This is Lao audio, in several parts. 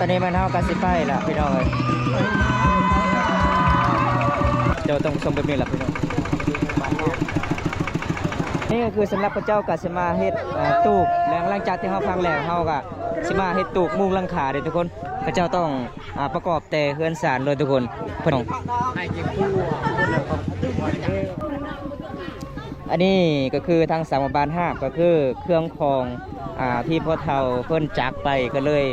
ຕອນນີ້ແມ່ນເຮົາກໍຊິໄປລະພີ່ນ້ອງເອີຍ ເຈົ້າຕ້ອງຊົມແບບນີ້ລະພີ່ນ້ອງ. ນີ້ກໍຄືສຳລັບເຂົາເຈົ້າກໍຊິມາເຮັດ ອ່າ ຕູບ ແລ້ວຫຼັງຈາກທີ່ເຮົາພັງແລ້ວ ເຮົາກໍຊິມາເຮັດຕູບມຸງຫຼັງຄາເດ້ທຸກຄົນ. ເຂົາເຈົ້າຕ້ອງ ອ່າ ປະກອບແຕ່ເຮືອນຊານເລີຍທຸກຄົນ ພີ່ນ້ອງ. ອັນນີ້ກໍຄືທາງຊາວໝູ່ບ້ານຮາບ ກໍຄືເຄື່ອງຂອງ ອ່າ ທີ່ພໍ່ເຖົ້າເພິ່ນຈາກໄປ ກໍເລີຍ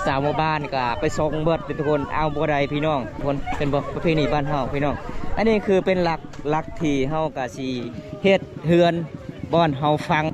ຊາວໝູ່ບ້ານກໍໄປສົ່ງເບິດເດ້ທຸກຄົນ ເອົາບໍ່ໄດ້ພີ່ນ້ອງ. ຄົນເປັນບໍ່ ປະເພນີບ້ານເຮົາພີ່ນ້ອງ. ອັນນີ້ຄືເປັນຫຼັກ ຫຼັກທີ່ເຮົາກໍຊິເຮັດເຮືອນບ່ອນເຮົາຝັງ.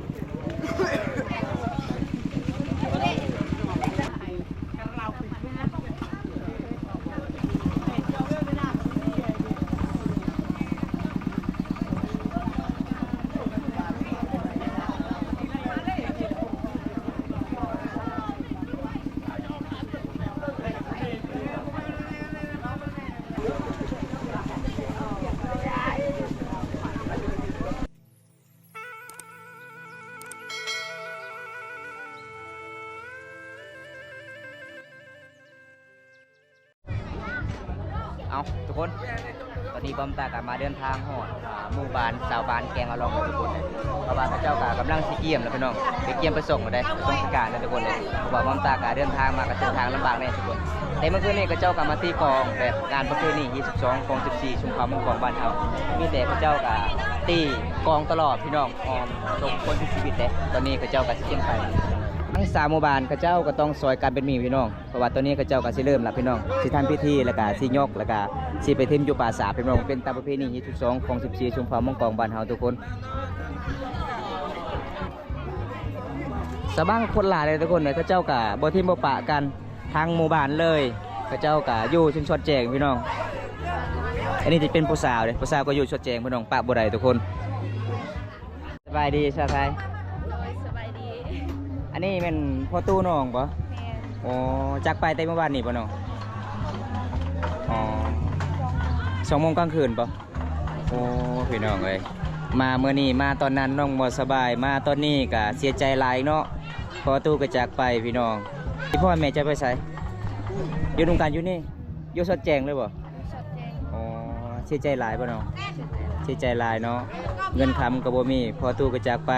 ເອົາ ທຸກຄົນ ຕອນນີ້ບອມຕາກໍມາເດີນທາງຮອດ ອ່າ ໝູ່ບ້ານຊາວບ້ານແກງອະລອງແລ້ວທຸກຄົນເດ້ ເພາະວ່າເຂົາເຈົ້າກໍກຳລັງຊິກຽມແລ້ວພີ່ນ້ອງ ໄປກຽມໄປສົ່ງແລ້ວເດ້ ໄປສົ່ງສະການແລ້ວທຸກຄົນເດ້. ເພາະວ່າບອມຕາກໍເດີນທາງມາກໍເສັ້ນທາງລຳບາກແດ່ທຸກຄົນ ແຕ່ເມື່ອຄືນນີ້ເຂົາເຈົ້າກໍມາຕີກອງແບບງານປະເພນີຮີດສິບສອງ ຄອງສິບສີ່ ຊຸມເຜົ່າມົ້ງກອງບ້ານເຮົາ ມີແຕ່ເຂົາເຈົ້າກໍຕີກອງຕະຫຼອດພີ່ນ້ອງ ອ້ອມສົບຄົນເສຍຊີວິດເດ້. ຕອນນີ້ເຂົາເຈົ້າກໍຊິຂຶ້ນໄປ ທັງສາມໝູ່ບ້ານເຂົາເຈົ້າກໍຕ້ອງຊ່ອຍກັນເປັນໝີ່ພີ່ນ້ອງ ເພາະວ່າຕອນນີ້ເຂົາເຈົ້າກໍຊິເລີ່ມລະພີ່ນ້ອງ ຊິທຳພິທີ ແລ້ວກໍຊິຍົກ ແລ້ວກໍຊິໄປຖິ້ມຢູ່ປ່າສາພີ່ນ້ອງ ເປັນຕາມປະເພນີຮີດສິບສອງ ຄອງສິບສີ່ ຊຸມເຜົ່າມົ້ງກອງບ້ານເຮົາທຸກຄົນ. ຊາວບ້ານຄົນຫຼາຍເລີຍທຸກຄົນເອີຍ ເຂົາເຈົ້າກໍບໍ່ຖິ້ມບໍ່ປະກັນ ທັງໝູ່ບ້ານເລີຍ ເຂົາເຈົ້າກໍຢູ່ຈົນຊອດແຈ້ງພີ່ນ້ອງ. ອັນນີ້ຈະເປັນຜູ້ສາວເດ້ ຜູ້ສາວກໍຢູ່ຊອດແຈ້ງພີ່ນ້ອງ ປະບໍ່ໄດ້ທຸກຄົນ. ສະບາຍດີສາວໄທ. ໂດຍ ສະບາຍດີ. ອັນນີ້ແມ່ນພໍ່ຕູ້ນ້ອງບໍ່? ແມ່ນ. ອໍ ຈັກໄປແຕ່ມື້ວານນີ້ບໍ່ນ້ອງ? ອໍ ສອງໂມງກາງຄືນບໍ່? ໂອ້ ພີ່ນ້ອງເອີຍ ມາມື້ນີ້ມາຕອນນັ້ນນ້ອງບໍ່ສະບາຍ ມາຕອນນີ້ກະເສຍໃຈຫຼາຍເນາະ ພໍ່ຕູ້ກໍຈາກໄປພີ່ນ້ອງ. ອີ່ພໍ່ແມ່ເຈົ້າໄປໃສ? ຢູ່ນຳກັນຢູ່ນີ້ ຢູ່ຊອດແຈ້ງເລີຍບໍ່? ອໍ ເສຍໃຈຫຼາຍບໍ່ນ້ອງ? ເສຍໃຈຫຼາຍເນາະ ເງິນຄຳກໍບໍ່ມີ ພໍ່ຕູ້ກໍຈາກໄປ.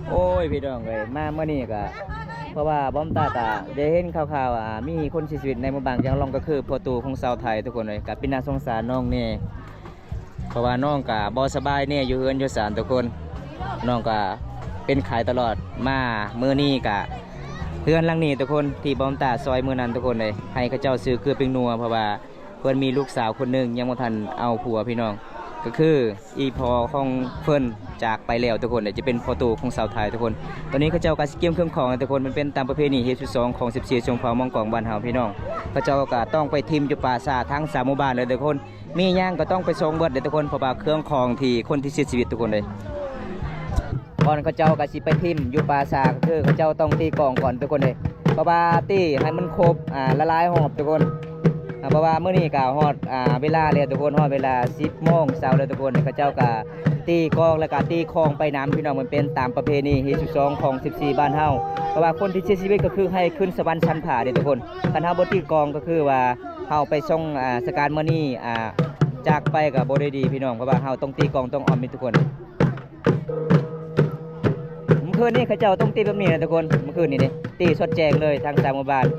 ໂອ້ຍ ພີ່ນ້ອງເອີຍ ມາມື້ນີ້ກະ ເພາະວ່າບອມຕາກະໄດ້ເຫັນຂ່າວໆ ວ່າມີຄົນເສຍຊີວິດໃນໝູ່ບ້ານແກງອະລອງ ກໍຄືພໍ່ຕູ້ຂອງຊາວໄທທຸກຄົນເອີຍ ກະເປັນໜ້າສົງສານນ້ອງແດ່. ເພາະວ່ານ້ອງກະບໍ່ສະບາຍແດ່ ຢູ່ເຮືອນຢູ່ຊານທຸກຄົນ ນ້ອງກະເປັນໄຂ້ຕະຫຼອດ ມາມື້ນີ້ກະເຮືອນຫຼັງນີ້ທຸກຄົນ ທີ່ບອມຕາຊ່ອຍມື້ນັ້ນທຸກຄົນເອີຍ ໃຫ້ເຂົາເຈົ້າຊື້ເກືອແປ້ງນົວ ເພາະວ່າເພິ່ນມີລູກສາວຄົນໜຶ່ງຍັງບໍ່ທັນເອົາຜົວພີ່ນ້ອງ ກໍຄືອີ່ພໍ່ຂອງເພິ່ນຈາກໄປແລ້ວທຸກຄົນເອີຍ ຈະເປັນພໍ່ຕູ້ຂອງຊາວໄທທຸກຄົນ. ຕອນນີ້ເຂົາເຈົ້າກະຊິກຽມເຄື່ອງຂອງທຸກຄົນ ມັນເປັນຕາມປະເພນີຮີດສິບສອງ ຄອງສິບສີ່ ຊຸມເຜົ່າມົ້ງກອງບ້ານເຮົາພີ່ນ້ອງ ເຂົາເຈົ້າກະຕ້ອງໄປຖິ້ມຢູ່ປ່າຊ້າທັງສາມໝູ່ບ້ານເລີຍທຸກຄົນ. ມີຫຍັງກໍຕ້ອງໄປສົ່ງເບິດເດ້ທຸກຄົນ ເພາະວ່າເຄື່ອງຂອງທີ່ຄົນທີ່ເສຍຊີວິດທຸກຄົນເດ້ ກ່ອນເຂົາເຈົ້າກໍຊິໄປຖິ້ມຢູ່ປ່າຊ້າ ກໍຄືເຂົາເຈົ້າຕ້ອງຕີກອງກ່ອນທຸກຄົນເດ້ ເພາະວ່າຕີໃຫ້ມັນຄົບ ອ່າ ຫຼາຍໆຮອບທຸກຄົນ ອ່າ ເພາະວ່າມື້ນີ້ກໍຮອດ ອ່າ ເວລາແລ້ວທຸກຄົນ ຮອດເວລາສິບໂມງເຊົ້າແລ້ວທຸກຄົນ ເຂົາເຈົ້າກໍຕີກອງ ແລ້ວກໍຕີຂອງໄປນຳ ພີ່ນ້ອງ ມັນເປັນຕາມປະເພນີຮີດສິບສອງ ຄອງສິບສີ່ ບ້ານເຮົາ ເພາະວ່າຄົນທີ່ເສຍຊີວິດກໍຄືໃຫ້ຂຶ້ນສະຫວັນຊັ້ນຟ້າເດ້ທຸກຄົນ ຄັນເຮົາບໍ່ຕີກອງກໍຄືວ່າ ເຮົາໄປສົ່ງ ອ່າ ສະການມື້ນີ້ ອ່າ ຈາກໄປກໍບໍ່ໄດ້ດີພີ່ນ້ອງ ເພາະວ່າເຮົາຕ້ອງຕີກອງ ຕ້ອງອ້ອມມິດທຸກຄົນ. ມື້ຄືນນີ້ເຂົາເຈົ້າຕ້ອງຕີແບບນີ້ນະທຸກຄົນ ມື້ຄືນນີ້ເດ້ ຕີຊອດແຈ້ງເລີຍທັງສາມໝູ່ບ້ານ. ເ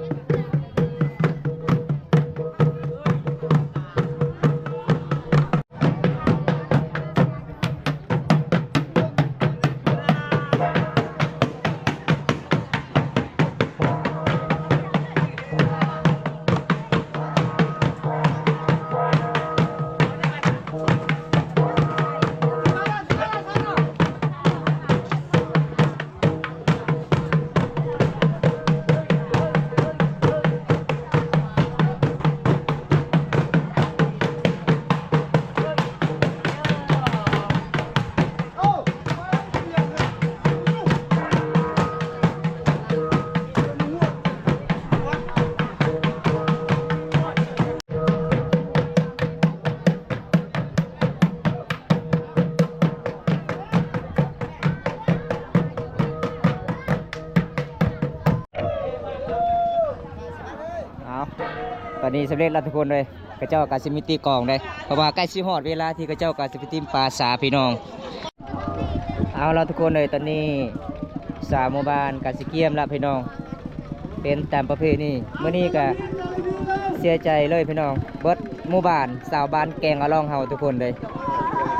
ນີ້ສຳເລັດແລ້ວທຸກຄົນເອີຍ, ເຂົາເຈົ້າກໍຊິມີຕີກອງເດ້ ເພາະວ່າໃກ້ຊິຮອດເວລາທີ່ເຂົາເຈົ້າກໍຊິໄປຕີມປາສາພີ່ນ້ອງ. ເອົາລະທຸກຄົນເອີຍ, ຕອນນີ້ຊາວໝູ່ບ້ານກໍຊິກຽມລະພີ່ນ້ອງ, ເປັນຕາມປະເພນີ. ມື້ນີ້ກໍເສຍໃຈເລີຍພີ່ນ້ອງ, ເບິດໝູ່ບ້ານຊາວບ້ານແກງອະລອງເຮົາທຸກຄົນເລີຍ,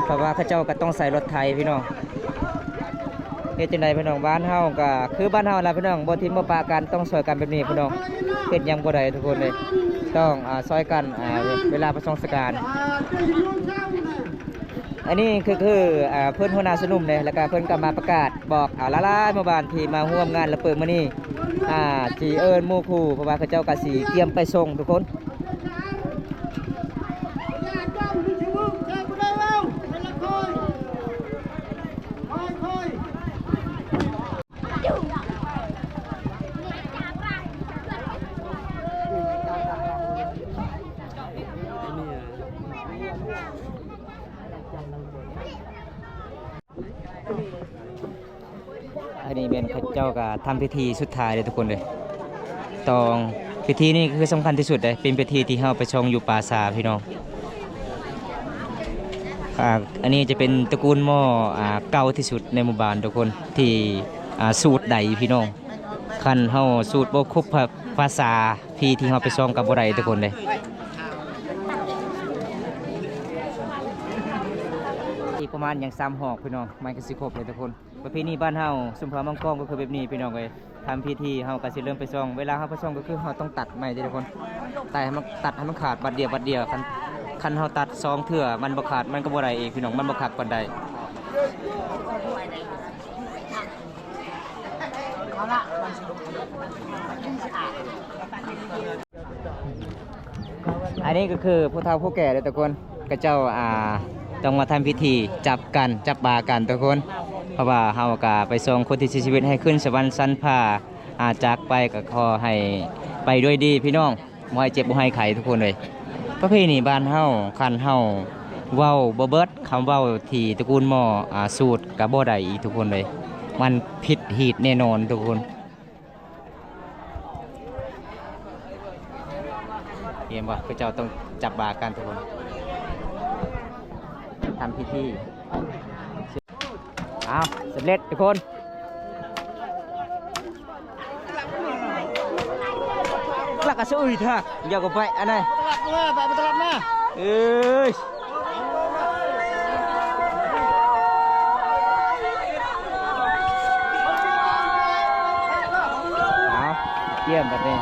ເພາະວ່າເຂົາເຈົ້າກໍຕ້ອງໃຊ້ລົດໄຖພີ່ນ້ອງ. ເຮັດຈັ່ງໃດພີ່ນ້ອງ, ບ້ານເຮົາກໍຄືບ້ານເຮົາລະພີ່ນ້ອງ, ບໍ່ຖິ້ມບໍ່ປະກັນ, ຕ້ອງຊ່ວຍກັນແບບນີ້ພີ່ນ້ອງ, ເຮັດຫຍັງບໍ່ໄດ້ທຸກຄົນເລີຍ, ຕ້ອງ ອາ ຊ່ອຍກັນ ອາ ເວລາປະສົງສະການ. ອັນນີ້ຄື ຄື ອາ ເພິ່ນຫົວໜ້າຊຸມນຸມເດ້, ແລ້ວກໍເພິ່ນກໍມາປະກາດບອກ ອາ ຫຼາຍໆໝູ່ບ້ານທີ່ມາຮ່ວມງານລະເປີດມື້ນີ້ ອາ ທີ່ເອີ້ນໝູ່ຄູ່, ເພາະວ່າເຂົາເຈົ້າກໍຊິກຽມໄປສົ່ງທຸກຄົນ. ອັນນີ້ແມ່ນເຂົາເຈົ້າກໍທຳພິທີສຸດທ້າຍເດ້ທຸກຄົນເດ້. ຕ້ອງ ພິທີນີ້ຄືສຳຄັນທີ່ສຸດເດ້, ເປັນພິທີທີ່ເຮົາໄປສ່ອງຢູ່ປ່າຊ້າພີ່ນ້ອງ. ອາ ອັນນີ້ຈະເປັນຕະກູນໝໍ້ ອາ ເກົ່າທີ່ສຸດໃນໝູ່ບ້ານທຸກຄົນ ທີ່ ອາ ສູດໄດ້ພີ່ນ້ອງ. ຄັນເຮົາສູດບໍ່ຄົບພາ ພາສາ ທີ່ ທີ່ເຮົາໄປສ່ອງກໍບໍ່ໄດ້ທຸກຄົນເດ້. ອີກປະມານຫຍັງສາມຮອບພີ່ນ້ອງ, ມັນກໍຊິຄົບເດ້ທຸກຄົນ. ປະເພນີບ້ານເຮົາ ຊຸມເຜົ່າມັງກອງກໍຄືແບບນີ້ພີ່ນ້ອງເອີຍ. ທຳພິທີເຮົາກໍຊິເລີ່ມໄປສ່ອງ, ເວລາເຮົາໄປສ່ອງກໍຄືເຮົາຕ້ອງຕັດໄມ້ເດ້ທຸກຄົນ, ຕັດໃຫ້ມັນ ຕັດໃຫ້ມັນຂາດບາດດຽວ ບາດດຽວ. ຄັນ ຄັນເຮົາຕັດສອງເທື່ອມັນບໍ່ຂາດ ມັນກໍບໍ່ໄດ້ອີກພີ່ນ້ອງ, ມັນບໍ່ຄັກປານໃດ. ອັນນີ້ກໍຄືຜູ້ເຖົ້າຜູ້ແກ່ເດ້ທຸກຄົນ, ເຂົາເຈົ້າ ອ່າ ຕ້ອງມາທຳພິທີຈັບກັນ ຈັບບາກັນທຸກຄົນ, ເພາະວ່າເຮົາກໍໄປສົ່ງຄົນທີ່ເສຍຊີວິດໃຫ້ຂຶ້ນສະຫວັນຊັ້ນຟ້າ, ອ່າ ຈາກໄປກໍຂໍໃຫ້ໄປດ້ວຍດີພີ່ນ້ອງ, ບໍ່ໃຫ້ເຈັບບໍ່ໃຫ້ໄຂ້ທຸກຄົນເອີຍ. ປະເພນີບ້ານເຮົາ ຄັນເຮົາເວົ້າບໍ່ເບິດຄຳເວົ້າທີ່ຕະກູນໝໍ້ ອ່າ ສູດກໍບໍ່ໄດ້ອີກທຸກຄົນເອີຍ, ມັນຜິດຮີດແນ່ນອນທຸກຄົນ. ເຫັນບໍ່? ເຂົາເຈົ້າຕ້ອງຈັບບາກັນທຸກຄົນ, ທຳພິທີ. ອ້າວ ສຳເລັດທຸກຄົນ. ລະກະສະອຸຍທາກ ຢາກໄປອັນນັ້ນ ຕະຫຼາດມາ ໄປຕະຫຼາດມາ ເອີຍ. ເອົາ ກຽມບັດນີ້.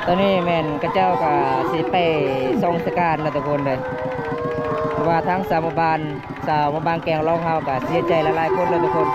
ຕອນນີ້ແມ່ນເຂົາເຈົ້າກໍຊິໄປສົ່ງສະການແລ້ວທຸກຄົນເດີ ເພາະວ່າທາງຊາວໝູ່ບ້ານ ຊາວໝູ່ບ້ານແກງລອງເຮົາກໍເສຍໃຈຫຼາຍໆຄົນແລ້ວທຸກຄົນ. ເ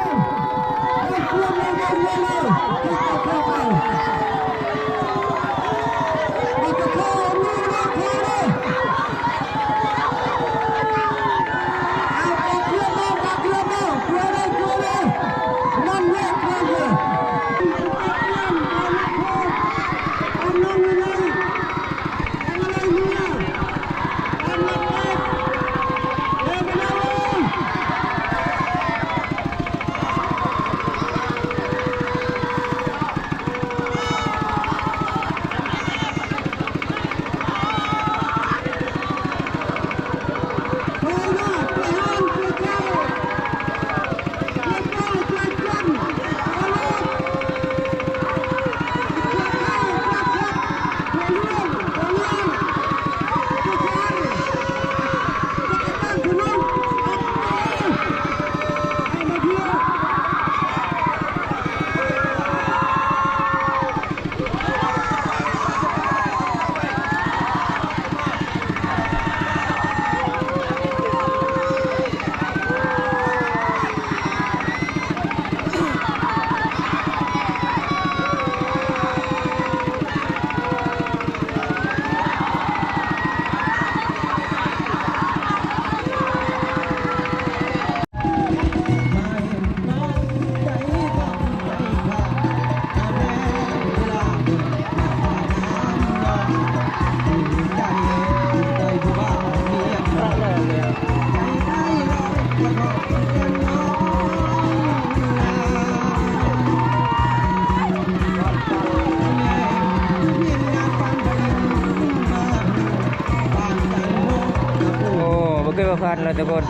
ພັນເລີຍທຸກຄົນ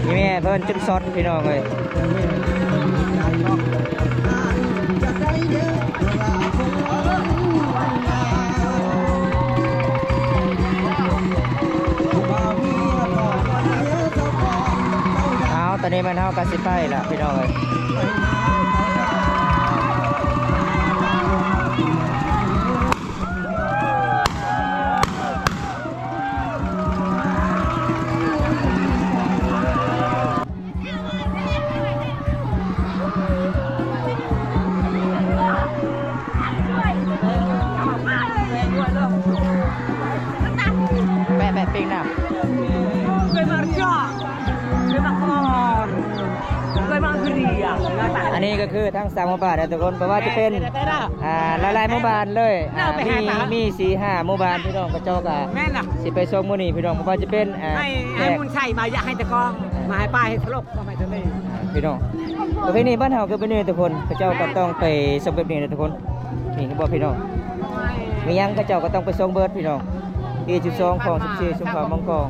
ອີແມ່ເພິ່ນຈົນຊັອດພີ່ນ້ອງເອີຍ. ເອົາ ຕອນນີ້ແມ່ນເຮົາກໍຊິໄປລະພີ່ນ້ອງເອີຍ. ແປະ ແປະ ປີ້ງນ້ຳ. ອັນນີ້ກໍຄືທັງສາມໝູ່ບ້ານນະທຸກຄົນ ບໍ່ວ່າຈະເປັນ ອ່າ ຫຼາຍໆໝູ່ບ້ານເລີຍ ອ່າ ມີ ມີສີ່ຫ້າໝູ່ບ້ານ ພີ່ນ້ອງຂະເຈົ້າກໍ ແມ່ນລະ ຊິໄປສົ່ງມື້ນີ້ພີ່ນ້ອງ ບໍ່ວ່າຈະເປັນ ອ່າ ໃຫ້ ໃຫ້ ແຂກ ບຸນໄຊມາ ຢາກໃຫ້ຕະກອງ ມາໃຫ້ປ້າເຮັດຕະຫຼົກ ກໍໃຫ້ເຖິງນີ້ ອ່າ ພີ່ນ້ອງ ປະເພນີບ້ານເຮົາຄືແບບນີ້ທຸກຄົນ ເຂົາເຈົ້າກໍຕ້ອງໄປສົ່ງແບບນີ້ນະທຸກຄົນ. ນີ້ເຫັນບໍ່ພີ່ນ້ອງ ມີຫຍັງເຂົາເຈົ້າກໍຕ້ອງໄປສົ່ງເບິດພີ່ນ້ອງ ອີກສິບສອງຂອງ ສິບສີ່ຊຸມເຜົ່າມັງກອງ.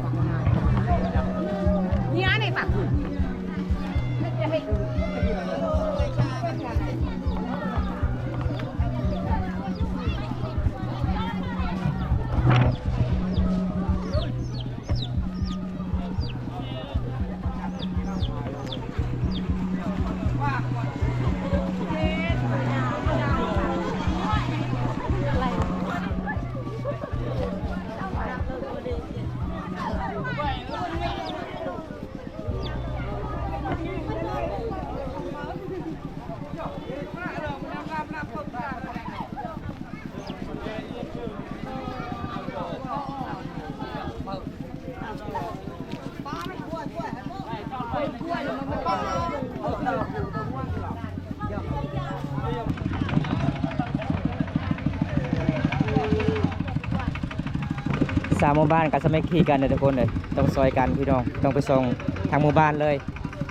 ຊາວໝູ່ບ້ານກໍສາມັກຄີກັນເດີທຸກຄົນເອີຍ ຕ້ອງຊ່ອຍກັນພີ່ນ້ອງ ຕ້ອງໄປສົ່ງທາງໝູ່ບ້ານເລີຍ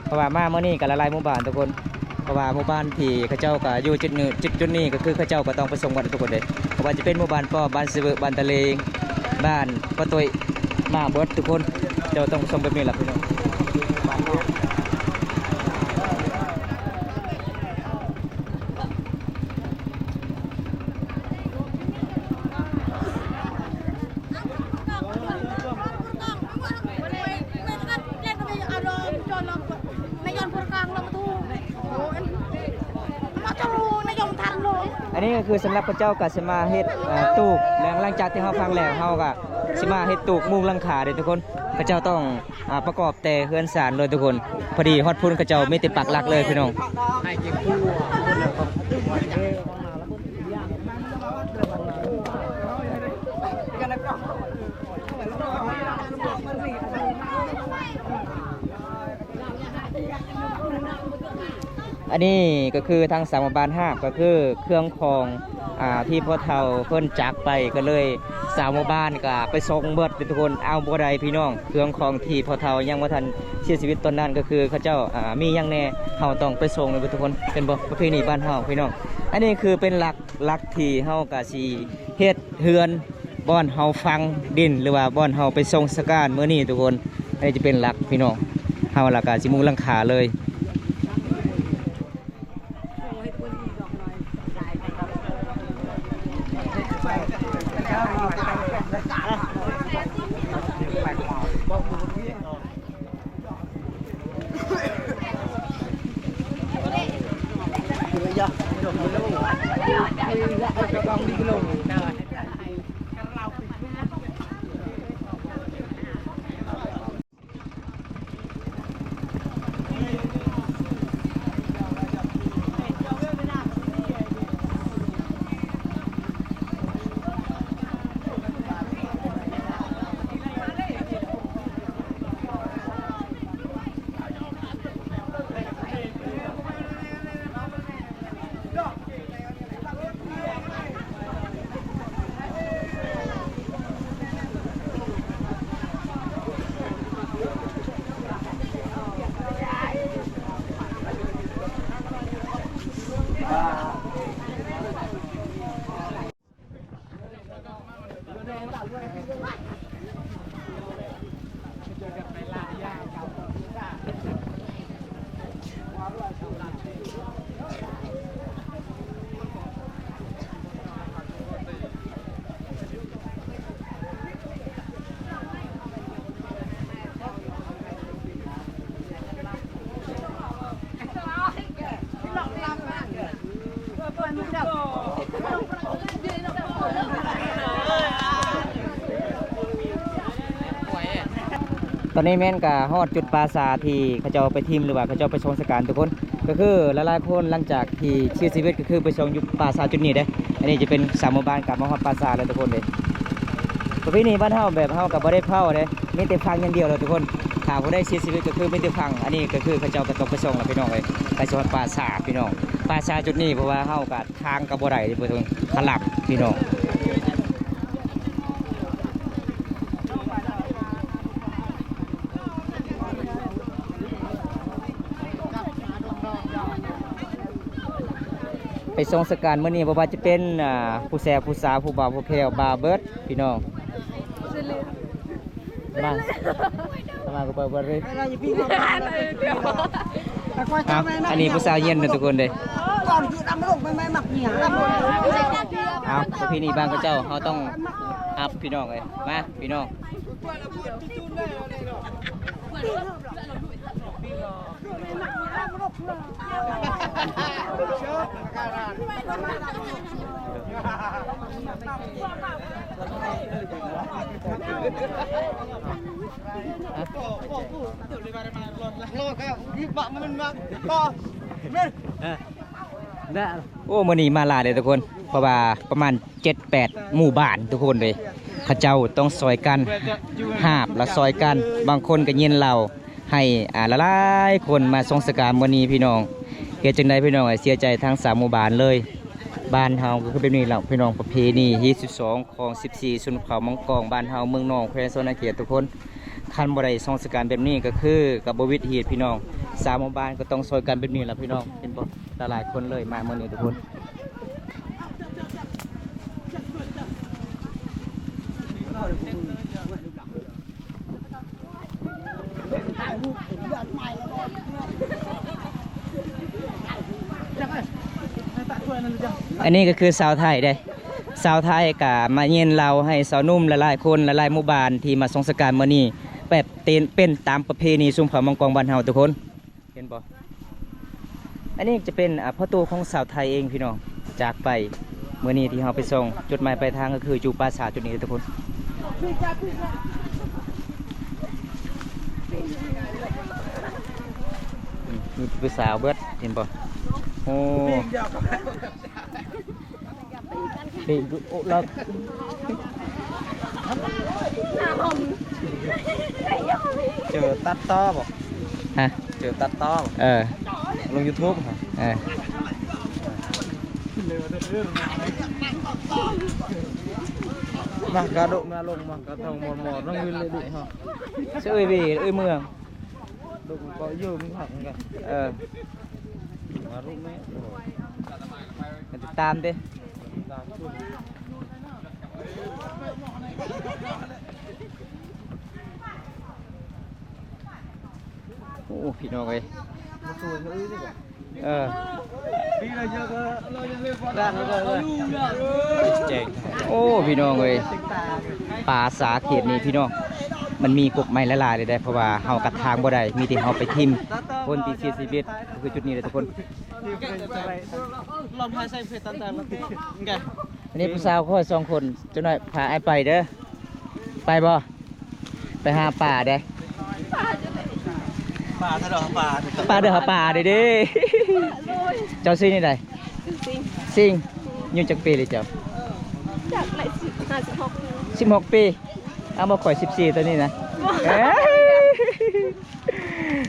ເພາະວ່າມາມື້ນີ້ກໍຫຼາຍໆໝູ່ບ້ານທຸກຄົນ ເພາະວ່າໝູ່ບ້ານທີ່ເຂົາເຈົ້າກໍຢູ່ຈຸດນີ້ ຈຸດ ຈຸດນີ້ກໍຄືເຂົາເຈົ້າກໍຕ້ອງໄປສົ່ງໝົດທຸກຄົນເດ້ ບໍ່ວ່າຈະເປັນໝູ່ບ້ານປ້ອມ ບ້ານຊະເວີ ບ້ານຕະເລງ ບ້ານປະຕຸ້ຍ ມາເບິດທຸກຄົນ ເຈົ້າຕ້ອງສົ່ງແບບນີ້ລະພີ່ນ້ອງ. ອັນນີ້ກໍຄືສຳລັບເຂົາເຈົ້າກໍຊິມາເຮັດ ເອີ ຕູບ ແລ້ວຫຼັງຈາກທີ່ເຮົາພັງແລ້ວ ເຮົາກໍຊິມາເຮັດຕູບມຸງຫຼັງຄາເດ້ທຸກຄົນ ເຂົາເຈົ້າຕ້ອງ ອ່າ ປະກອບແຕ່ເຮືອນຊານເລີຍທຸກຄົນ ພໍດີຮອດພຸ້ນເຂົາເຈົ້າມີແຕ່ປັກຫຼັກເລີຍພີ່ນ້ອງ. ອັນນີ້ກໍຄືທາງຊາວໝູ່ບ້ານຮາບ ກໍຄືເຄື່ອງຂອງ ອ່າ ທີ່ພໍ່ເຖົ້າເພິ່ນຈາກໄປ ກໍເລີຍຊາວໝູ່ບ້ານກໍໄປສົ່ງເບິດເດ້ທຸກຄົນ ເອົາບໍ່ໄດ້ພີ່ນ້ອງ ເຄື່ອງຂອງທີ່ພໍ່ເຖົ້າຍັງບໍ່ທັນເສຍຊີວິດຕອນນັ້ນ ກໍຄືເຂົາເຈົ້າ ອ່າ ມີຫຍັງແດ່ ເຮົາຕ້ອງໄປສົ່ງເບິດທຸກຄົນ ເຫັນບໍ່ ປະເພນີບ້ານເຮົາພີ່ນ້ອງ. ອັນນີ້ຄືເປັນຫຼັກ ຫຼັກທີ່ເຮົາກໍຊິເຮັດເຮືອນ ບ່ອນເຮົາຝັງດິນ ຫຼືວ່າບ່ອນເຮົາໄປສົ່ງສະການມື້ນີ້ທຸກຄົນ ອັນນີ້ຈະເປັນຫຼັກພີ່ນ້ອງ ເຮົາລະກະຊິມຸງຫຼັງຄາເລີຍ. ເຈີກັນໄປລາວ ຕອນນີ້ແມ່ນກະຮອດຈຸດປ່າຊ້າທີ່ເຂົາເຈົ້າໄປຖິ້ມ ຫຼືວ່າເຂົາເຈົ້າໄປສົ່ງສະການທຸກຄົນ ກໍຄືຫຼາຍໆຄົນຫຼັງຈາກທີ່ເສຍຊີວິດກໍຄືໄປສົ່ງຢູ່ປ່າຊ້າຈຸດນີ້ເດ້. ອັນນີ້ຈະເປັນຊາວໝູ່ບ້ານກັບມາຮອດປ່າຊ້າແລ້ວທຸກຄົນເດ້. ປະເພນີບ້ານເຮົາແບບເຮົາກໍບໍ່ໄດ້ເຜົາເດ້ ມີແຕ່ຝັງຢ່າງດຽວເລີຍທຸກຄົນ. ຖ້າຜູ້ໃດເສຍຊີວິດກໍຄືມີແຕ່ຝັງ. ອັນນີ້ກໍຄືເຂົາເຈົ້າກໍຕ້ອງໄປສົ່ງແລ້ວພີ່ນ້ອງເອີຍ ໃກ້ຊິຮອດປ່າຊ້າພີ່ນ້ອງ. ປ່າຊ້າຈຸດນີ້ເພາະວ່າເຮົາກໍ ທາງກໍບໍ່ໄດ້ເດ້ ເບິ່ງຂະລຳພີ່ນ້ອງ. ໄປສົ່ງສະການມື້ນີ້ບໍ່ວ່າຈະເປັນ ອ່າ ຜູ້ແຊບຜູ້ສາວ ຜູ້ບ່າວຜູ້ແພ້ວ ມາເບິດພີ່ນ້ອງ. ມາ ມາກໍໄປບໍ່ໄດ້. ເອົາ ອັນນີ້ຜູ້ສາວເຢັນນະທຸກຄົນເດ້. ເອົາ ປະເພນີບ້ານເຂົາເຈົ້າ ເຮົາຕ້ອງຮັບພີ່ນ້ອງເອີຍ. ມາພີ່ນ້ອງ. ໂອ້ ມື້ນີ້ມາຫຼາຍເດ້ທຸກຄົນ ເພາະວ່າປະມານ ເຈັດແປດໝູ່ບ້ານທຸກຄົນເດ້. ເຂົາເຈົ້າຕ້ອງຊ່ອຍກັນຫາບ ແລະ ຊ່ອຍກັນ ບາງຄົນກໍເຢັນເຫຼົ້າໃຫ້ ອ່າ ຫຼາຍໆຄົນມາສົ່ງສະການມື້ນີ້ພີ່ນ້ອງ. ເຮັດຈັ່ງໃດພີ່ນ້ອງ ເສຍໃຈທັງສາມໝູ່ບ້ານເລີຍ. ບ້ານເຮົາກໍຄືແບບນີ້ແຫຼະພີ່ນ້ອງ ປະເພນີຮີດສິບສອງ ຂອງສິບສີ່ຊົນເຜົ່າມັງກອງ ບ້ານເຮົາເມືອງນອງ ແຂວງສະຫວັນນະເຂດທຸກຄົນ. ຄັນບໍ່ໄດ້ສົ່ງສະການແບບນີ້ກໍຄືກໍບໍ່ວິດຮີດພີ່ນ້ອງ. ສາມໝູ່ບ້ານກໍຕ້ອງຊ່ອຍກັນແບບນີ້ແຫຼະພີ່ນ້ອງ ເຫັນບໍ່? ຫຼາຍໆຄົນເລີຍມາມື້ນີ້ທຸກຄົນ. ອັນນີ້ກໍຄືຊາວໄທເດ້ ຊາວໄທກໍມາເຢັນເຫຼົ້າໃຫ້ຊາວໜຸ່ມຫຼາຍໆຄົນ ຫຼາຍໆໝູ່ບ້ານທີ່ມາສົ່ງສະການມື້ນີ້ ແບບເປັນ ເປັນຕາມປະເພນີຊົນເຜົ່າມັງກອງບ້ານເຮົາທຸກຄົນ. ເຫັນບໍ່? ອັນນີ້ຈະເປັນ ອ່າ ພໍ່ຕູ້ຂອງຊາວໄທເອງພີ່ນ້ອງ ຈາກໄປ. ມື້ນີ້ທີ່ເຮົາໄປສົ່ງ ຈຸດໝາຍປາຍທາງກໍຄືຢູ່ປ່າຊ້າຈຸດນີ້ເດີທຸກຄົນ. ອືມ ມີແຕ່ຜູ້ສາວເບິດ ເຫັນບໍ່? ໂອ້ ເປັນ ໂອ້ ລາວ ເຈີຕັດຕໍ່ບໍ່? ຮະ? ເຈີຕັດຕໍ່ບໍ່? ເອີ ລົງຢູທູບຫະ? ເອີ ມາກະດຸ ມາລົງ ມາກະທົງໝໍ ມາລົງວິນເລດິເຮົາ ເຊເວເວ ເອີ ເມືອງ ເອີ ມາລຸແມ່ ຕິດຕາມເດ້. ໂອ້ ພີ່ນ້ອງເອີຍ ເອີ ແຈ້ງ ໂອ້ ພີ່ນ້ອງເອີຍ ປ່າຊ້າເຂດນີ້ພີ່ນ້ອງ ມັນມີກົກໄມ້ຫຼາຍໆເລີຍເດ້ ເພາະວ່າເຮົາກັບທາງບໍ່ໄດ້ ມີແຕ່ເຮົາໄປຖິ້ມຄົນທີ່ເສຍຊີວິດ ກໍຄືຈຸດນີ້ແຫຼະທຸກຄົນ. ອັນນີ້ຜູ້ສາວຂ້ອຍສອງຄົນ ຈັກໜ້ອຍພາອ້າຍໄປເດີ ໄປບໍ່? ໄປຫາປາເດ້ ປາເດີ ປາເດີ ປາເດີ ປາເດ້ ເຈົ້າຊື່ແນວໃດ? ຊື່ຊິງ ຊິງ ອາຍຸຈັກປີແລ້ວເຈົ້າ? ຈັກແຫຼະ ສິບຫ້າ ສິບຫົກ ສິບຫົກປີ. ອ້າວ ບໍ່ ຂ້ອຍສິບສີ່ ຕອນນີ້ນະ. ເອີ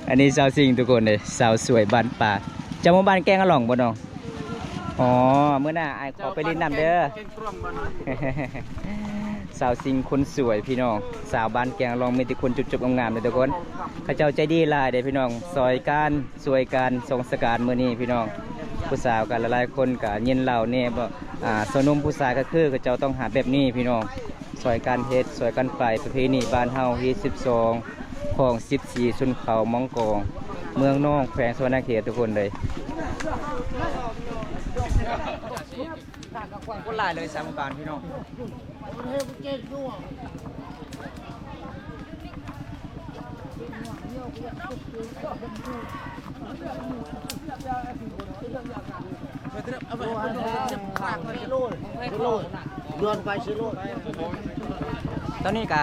ອັນນີ້ສາວຊິງທຸກຄົນເດ້ ສາວສວຍບ້ານປ່າ ເຈົ້າມາບ້ານແກ້ງອະຫຼອງບໍ່ນ້ອງ? ອໍ ມື້ໜ້າອ້າຍຂໍໄປຫຼິ້ນນຳເດີ. ສາວຊິງຄົນສວຍພີ່ນ້ອງ ສາວບ້ານແກ້ງອະຫຼອງ ມີແຕ່ຄົນຈົບໆງາມໆເດ້ທຸກຄົນ. ເຂົາເຈົ້າໃຈດີຫຼາຍເດ້ພີ່ນ້ອງ ຊ່ອຍກັນ ຊ່ວຍກັນສົ່ງສະການມື້ນີ້ພີ່ນ້ອງ. ຜູ້ສາວກໍຫຼາຍໆຄົນກໍເຢັນເຫຼົ້າແດ່ບໍ່ ອ່າ ຊາວໜຸ່ມຜູ້ຊາຍກໍຄືເຂົາເຈົ້າຕ້ອງຫາແບບນີ້ພີ່ນ້ອງ ຊ່ອຍກັນເຮັດ ຊ່ອຍກັນໄປ ປະເພນີບ້ານເຮົາ ຮີດສິບສອງ ຂອງສິບສີ່ຊົນເຜົ່າມັງກອງ ເມືອງນອງ ແຂວງສະຫວັນນະເຂດທຸກຄົນເລີຍ. ຄົນຫຼາຍເລີຍ ສາມໝູ່ບ້ານພີ່ນ້ອງ. ຕອນນີ້ກະ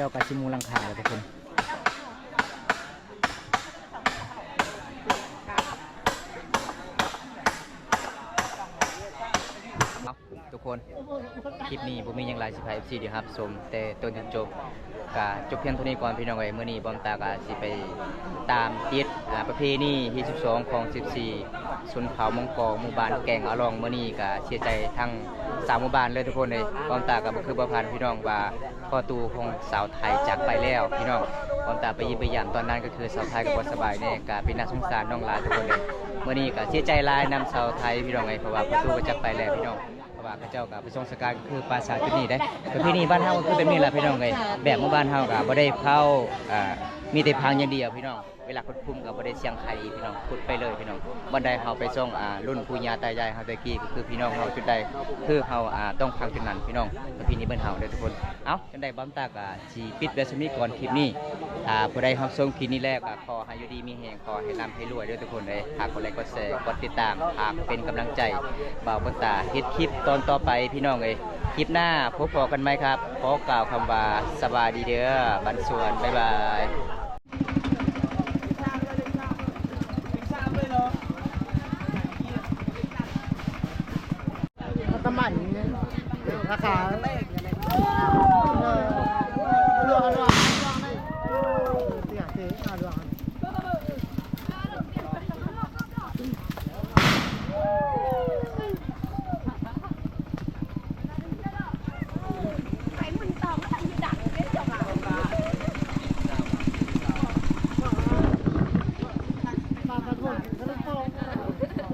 ແລ້ວກໍຊິມຸງຫຼັງຄາແລ້ວທຸກຄົນ. ເອົາ ທຸກຄົນ ຄລິບນີ້ບໍ່ມີຫຍັງຫຼາຍ ຊິພາເອັຟຊີໄດ້ຮັບຊົມແຕ່ຕົ້ນຈົນຈົບ ກະຈົບພຽງເທົ່ານີ້ກ່ອນພີ່ນ້ອງເອີຍ. ມື້ນີ້ບອມຕາກະຊິໄປຕາມຕິດ ອາ ປະເພນີທີສິບສອງຂອງສິບສີ່ຊົນເຜົ່າມົ້ງກອງ ໝູ່ບ້ານແກ້ງອາລອງ. ມື້ນີ້ກະເສຍໃຈທັງສາມໝູ່ບ້ານເລີຍທຸກຄົນເອີຍ. ບອມຕາກະບໍ່ຄືບໍ່ຝັນພີ່ນ້ອງວ່າ ພໍ່ຕູ້ຂອງສາວໄທຈາກໄປແລ້ວພີ່ນ້ອງ. ບອມຕາໄປຢ້ຽມໄປຢາມຕອນນັ້ນ ຄືຊາວໄທກໍບໍ່ສະບາຍແດ່ ກະເປັນໜ້າສົງສານນ້ອງຫຼາຍທຸກຄົນເອີຍ. ມື້ນີ້ກະເສຍໃຈຫຼາຍນຳຊາວໄທພີ່ນ້ອງເອີຍ ເພາະວ່າພໍ່ຕູ້ກໍຈາກໄປແລ້ວພີ່ນ້ອງ. ເພາະວ່າເຂົາເຈົ້າກໍໄປສົ່ງສະການ ຄືປາສາດຈຸດນີ້ເດ້. ປະເພນີບ້ານເຮົາກໍຄືແບບນີ້ລະພີ່ນ້ອງເອີຍ. ແບບໝູ່ບ້ານເຮົາກໍບໍ່ໄດ້ເຜົາ ອາ ມີແຕ່ຝັງຢ່າງດຽວພີ່ນ້ອງ. ເວລາຄົນຄຸມກໍບໍ່ໄດ້ສຽງໄຄອີກພີ່ນ້ອງ ຂຸດໄປເລີຍພີ່ນ້ອງ. ບ່ອນໃດເຮົາໄປສົ່ງ ອາ ລຸ້ນປູ່ຍ່າຕາຍາຍເຮົາແຕ່ກີ້ ຄືພີ່ນ້ອງເຮົາຈຸດໃດ ຄືເຮົາ ອາ ຕ້ອງຝັງຈຸດນັ້ນພີ່ນ້ອງ. ປະເພນີບ້ານເຮົາເດີທຸກຄົນ. ເອົ້າ ຈັ່ງໃດບອມຕາກະ ຊິປິດໄວ້ສ່ຳນີ້ກ່ອນຄລິບນີ້. ຖ້າຜູ້ໃດຮັບຊົມຄລິບນີ້ແລ້ວກໍຂໍໃຫ້ຢູ່ດີມີແຮງ ຂໍໃຫ້ລ່ຳໃຫ້ລວຍເດີທຸກຄົນເອີຍ. ຝາກກົດໄລກົດແຊ ກົດຕິດຕາມ ຝາກເປັນກຳລັງໃຈບ່າວບຸນຕາເຮັດຄລິບຕອນຕໍ່ໄປພີ່ນ້ອງເອີຍ. ຄລິບໜ້າພົບພໍ້ກັນໃໝ່ຄັບ. ຂໍກ່າວຄຳວ່າສະບາຍດີເດີ ບັນຊວນ ບາຍບາຍ.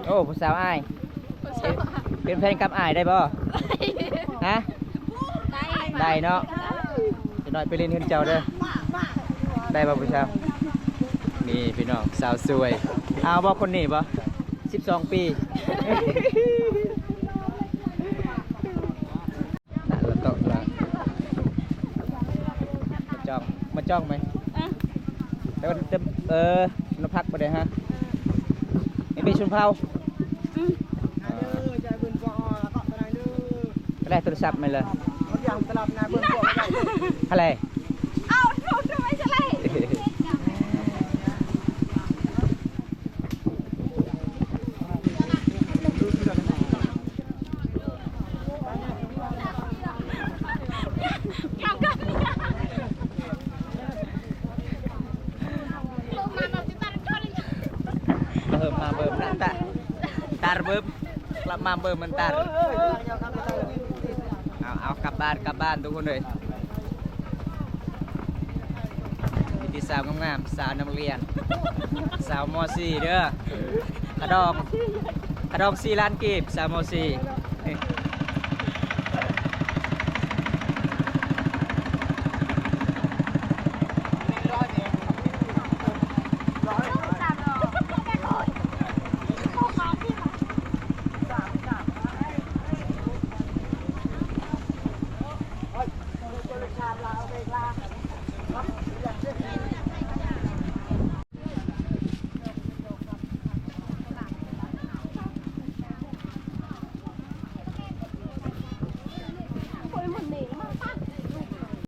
ໂອ້ ຜູ້ສາວອ້າຍ ເປັນແຟນກັບອ້າຍໄດ້ບໍ່? ຮະ? ໄດ້ ໄດ້ເນາະ. ຈັກໜ້ອຍໄປຫຼິ້ນເຮືອນເຈົ້າເດີ. ໄດ້ບໍ່ຜູ້ສາວ? ນີ້ພີ່ນ້ອງ ສາວສວຍ. ເອົາບໍ່ຄົນນີ້ບໍ່? ສິບສອງປີ. ລະໂຕະລະ ມາຈ້ອງ ມາຈ້ອງໄໝ? ເອີ ແຕ່ວ່າ ແຕ່ ເອີ ນະພັກບໍ່ໄດ້ຮະ ເອີ ນີ້ເປັນຊົນເຜົ່າ. ອືມ ອາ ກໍໄດ້ໂທລະສັບແມ່ນເລີຍ. ອາໄລ? ເອົາ ໂທລະສັບໄວ້ຊະໄລ. ເອີ ມາເບິ່ງ ຕາ ຕາເບິ່ງ ກັບມາເບິ່ງມັນຕາ. ເອົາ ເອົາ ກັບບ້ານ ກັບບ້ານທຸກຄົນເອີຍ. ມີແຕ່ສາວງາມໆ ສາວນັກຮຽນ ສາວ ມໍສີ່ ເດີ. ຄ່າດອງ ຄ່າດອງສີ່ລ້ານກີບ ສາວ ມໍສີ່. ໂອ້ຍ ໂທລະສັບລາວເວລາ.